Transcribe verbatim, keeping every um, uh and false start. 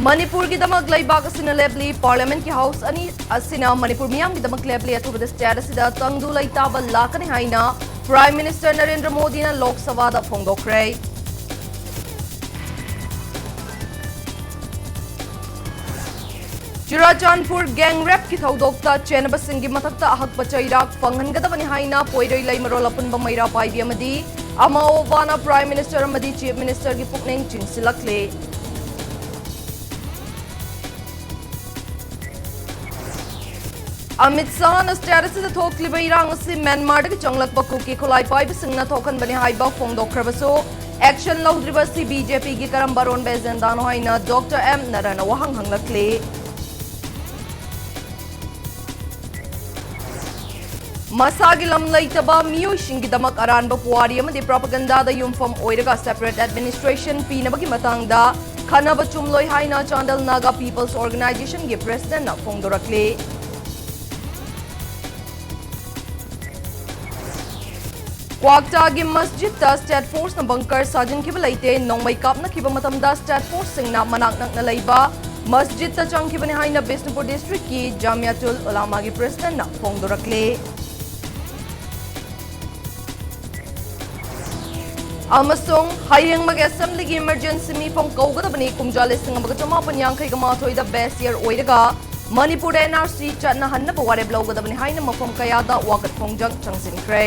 ꯃꯅꯤꯄꯨꯔꯒꯤꯗꯃꯛ ꯂꯩꯕꯥꯛ ꯑꯁꯤꯅ ꯂꯦꯞꯂꯤ꯫ ꯄꯥꯔꯂꯤꯌꯥꯃꯦꯟꯠꯀꯤ ꯍꯥꯎꯁ ꯑꯅꯤ ꯑꯁꯤꯅ ꯃꯅꯤꯄꯨꯔ ꯃꯤꯌꯥꯝꯒꯤꯗꯃꯛ ꯂꯦꯞꯂꯤ꯫ ꯑꯊꯨꯕꯗ ꯁ꯭ꯇꯦꯠ ꯑꯁꯤꯗ ꯇꯪꯗꯨ ꯂꯩꯇꯥꯕ ꯂꯥꯛꯀꯅꯤ ꯍꯥꯏꯅ ꯄ꯭ꯔꯥꯏꯝ ꯃꯤꯅꯤꯁꯇꯔ ꯅꯔꯦꯟꯗ꯭ꯔ ꯃꯣꯗꯤꯅ ꯂꯣꯛ ꯁꯚꯥꯗ ꯐꯣꯡꯗꯣꯛꯈ꯭ꯔꯦ꯫ ꯆꯨꯔꯥꯆꯥꯟꯄꯨꯔ ꯒꯦꯡ ꯔꯦꯞꯀꯤ ꯊꯧꯗꯣꯛꯇ ꯆꯦꯟꯅꯕꯁꯤꯡꯒꯤ ꯃꯊꯛꯇ ꯑꯍꯛꯄ ꯆꯩꯔꯥꯛ ꯐꯪꯍꯟꯒꯗꯕꯅꯤ ꯍꯥꯏꯅ ꯄꯣꯏꯔꯩ ꯂꯩꯃꯔꯣꯜ ꯑꯄꯨꯟꯕ ꯃꯩꯔꯥ ꯄꯥꯏꯕꯤ ꯑꯃꯗꯤ ꯑꯃꯥꯑꯣꯕꯥꯅ ꯄ꯭ꯔꯥꯏꯝ ꯃꯤꯅꯤꯁꯇꯔ ꯑꯃꯗꯤ ꯆꯤꯐ ꯃꯤꯅꯤꯁꯇꯔꯒꯤ ꯄꯨꯛꯅꯤꯡ ꯆꯤꯡꯁꯤꯜꯂꯛꯂꯤ꯫ ꯑꯃꯤꯠ ꯁꯥꯍꯅ ꯁ꯭ꯇꯦꯠ ꯑꯁꯤꯗ ꯊꯣꯛꯂꯤꯕ ꯏꯔꯥꯡ ꯑꯁꯤ ꯃ꯭ꯌꯥꯟꯃꯥꯔꯗꯒꯤ ꯆꯪꯂꯛꯄ ꯀꯨꯀꯤ ꯈꯨꯠꯂꯥꯏ ꯄꯥꯏꯕꯁꯤꯡꯅ ꯊꯣꯛꯍꯟꯕꯅꯤ ꯍꯥꯏꯕ ꯐꯣꯡꯗꯣꯛꯈ꯭ꯔꯕꯁꯨ, ꯑꯦꯛꯁꯟ ꯂꯧꯗ꯭ꯔꯤꯕ ꯑꯁꯤ ꯕꯤ ꯖꯦ ꯄꯤꯒꯤ ꯀꯔꯝꯕ ꯑꯔꯣꯟꯕ ꯑꯦꯖꯦꯟꯗꯥꯅꯣ ꯍꯥꯏꯅ ꯗꯣꯛꯇꯔ ꯑꯦꯝ ꯅꯔꯥꯅ ꯋꯥꯍꯪ ꯍꯪꯂꯛꯂꯤ꯫ ꯃꯁꯥꯒꯤ ꯂꯝ ꯂꯩꯇꯕ ꯃꯤꯑꯣꯏꯁꯤꯡꯒꯤꯗꯃꯛ ꯑꯔꯥꯟꯕ ꯄꯨꯋꯥꯔꯤ ꯑꯃꯗꯤ ꯄ꯭ꯔꯣꯄꯥꯒꯟꯗꯥꯗ ꯌꯨꯝꯐꯝ ꯑꯣꯏꯔꯒ ꯁꯦꯄꯔꯦꯠ ꯑꯦꯗꯃꯤꯅꯤꯁꯇ꯭ꯔꯦꯁꯟ ꯄꯤꯅꯕꯒꯤ ꯃꯇꯥꯡꯗ ꯈꯟꯅꯕ ꯆꯨꯝꯂꯣꯏ ꯍꯥꯏꯅ ꯆꯥꯟꯗꯦꯜ ꯅꯥꯒꯥ ꯄꯤꯄꯜꯁ ꯑꯣꯔꯒꯅꯥꯏꯖꯦꯁꯟꯒꯤ ꯄ꯭ꯔꯦꯁꯤꯗꯦꯟꯠꯅ ꯐꯣꯡꯗꯣꯔꯛꯂꯤ꯫ ꯀ꯭ꯋꯥꯛꯇꯥꯒꯤ ꯃꯁꯖꯤꯗꯇ ꯁ꯭ꯇꯦꯠ ꯐꯣꯔꯁꯅ ꯕꯪꯀꯔ ꯁꯥꯖꯤꯟꯈꯤꯕ ꯂꯩꯇꯦ꯫ ꯅꯣꯡꯃꯩ ꯀꯥꯞꯅꯈꯤꯕ ꯃꯇꯝꯗ ꯁ꯭ꯇꯦꯠ ꯐꯣꯔꯁꯁꯤꯡꯅ ꯃꯅꯥꯛ ꯅꯛꯅ ꯂꯩꯕ ꯃꯁꯖꯤꯗꯇ ꯆꯪꯈꯤꯕꯅꯤ ꯍꯥꯏꯅ ꯕꯤꯁꯅꯨꯄꯨꯔ ꯗꯤꯁꯇ꯭ꯔꯤꯛꯀꯤ ꯖꯥꯃꯤꯌꯥꯇꯨꯜ ꯎꯂꯥꯃꯥꯒꯤ ꯄ꯭ꯔꯦꯁꯤꯗꯦꯟꯠꯅ ꯐꯣꯡꯗꯣꯔꯛꯂꯤ꯫ ꯑꯃꯁꯨꯡ ꯍꯌꯦꯡꯃꯛ ꯑꯦꯁꯦꯝꯕ꯭ꯂꯤꯒꯤ ꯏꯃꯔꯖꯦꯟꯁꯤ ꯃꯤꯐꯝ ꯀꯧꯒꯗꯕꯅꯤ꯫ ꯀꯨꯝꯖꯥ ꯂꯤꯁꯤꯡ ꯑꯃꯒ ꯆꯃꯥꯄꯟ ꯌꯥꯡꯈꯩꯒ ꯃꯥꯊꯣꯏꯗ ꯕꯦꯁ ꯏꯌꯔ ꯑꯣꯏꯔꯒ ꯃꯅꯤꯄꯨꯔꯗ ꯑꯦꯟ ꯑꯥꯔ ꯁꯤ ꯆꯠꯅꯍꯟꯅꯕ ꯋꯥꯔꯦꯞ ꯂꯧꯒꯗꯕꯅꯤ ꯍꯥꯏꯅ ꯃꯐꯝ ꯀꯌꯥꯗ ꯋꯥꯀꯠ ꯈꯣꯡꯖꯪ ꯆꯪꯁꯤꯟꯈ꯭ꯔꯦ꯫